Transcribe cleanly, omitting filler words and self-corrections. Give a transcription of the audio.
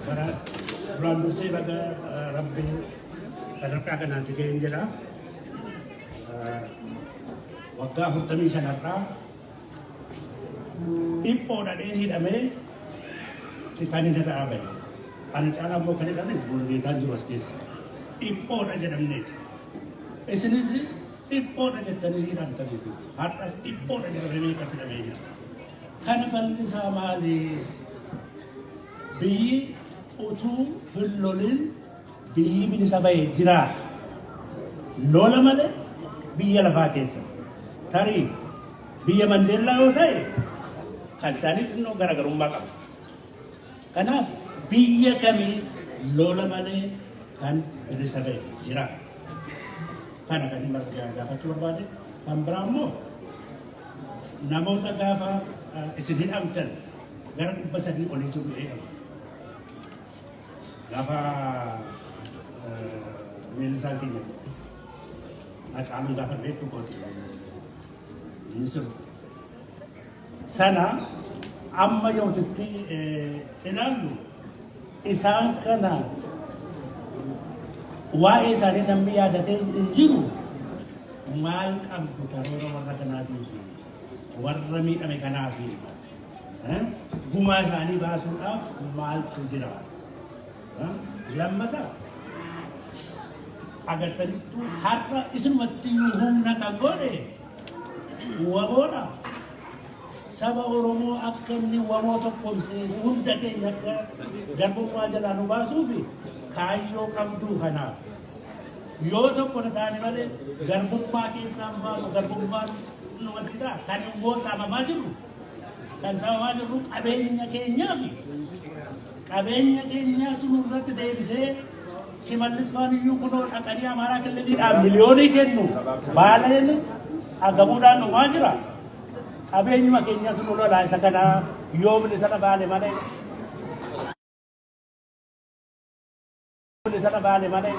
Bara duraan dursee baga rabbi sadarkaa kanaan si ga'een jedha. Waggaa 45 har'aa dhiphoo dhadheen hidhamee kan inni irraa bahe. Ana caalaa immoo kan hidhame Mulugeetaan jiru as keessa. Dhiphoodha jedhamneeti. Isinis dhiphoodha jettanii hidhamtanii jirtu. Har'as dhiphoodha jedhamee meeqatu hidhamee jira. Kana falli isaa maali? Biyyi utuu hin lolin biyyi bilisa bahe jira. Lola malee biyya lafaa keessa. Tarii biyya Mandeellaa yoo ta'e kan isaanii xinnoo garaagarummaa qaba. Kanaaf biyya kamii lola malee kan bilisa bahe jira? Kana kan inni gaafachuu barbaade. Kan biraa immoo namoota gaafa isin hidhamtan gara 300 oliitu du'ee qaba. Gaafa weellisaan keenya Hacaaluun gaafa du'e jechuu kooti. Inni sirbu. Sana amma yootitti ilaallu isaan kana waa'ee isaanii namni yaadatee hin jiru maal qabdu karoora warra kanaatiif warra miidhame kanaaf gumaa isaanii baasuudhaaf maaltu jira? Lammata agartaniittu har'a isinumatti humna kan godhe waboodha. Saba Oromoo akka inni waboo tokkomsee hunda keenya akka garbummaa jalaa nu baasuuf kaayyoo qabduu kanaaf. Yoo tokko taane malee garbummaa keessaa hin baanu, garbummaan numatti ta'a. Kan immoo saamamaa jirru kan saamamaa jirru qabeenya keenyaa fi qabeenya keenyaatu nurratti deebisee Shimallis faan iyyuu kunoo dhaqanii Amaaraa killiliidhaan miliyoonii kennu. Baaleen agabuudhaan dhumaa jira. Qabeenyuma keenyatu nu lola isa kana yoo bilisa baane malee. Bilisa baane malee.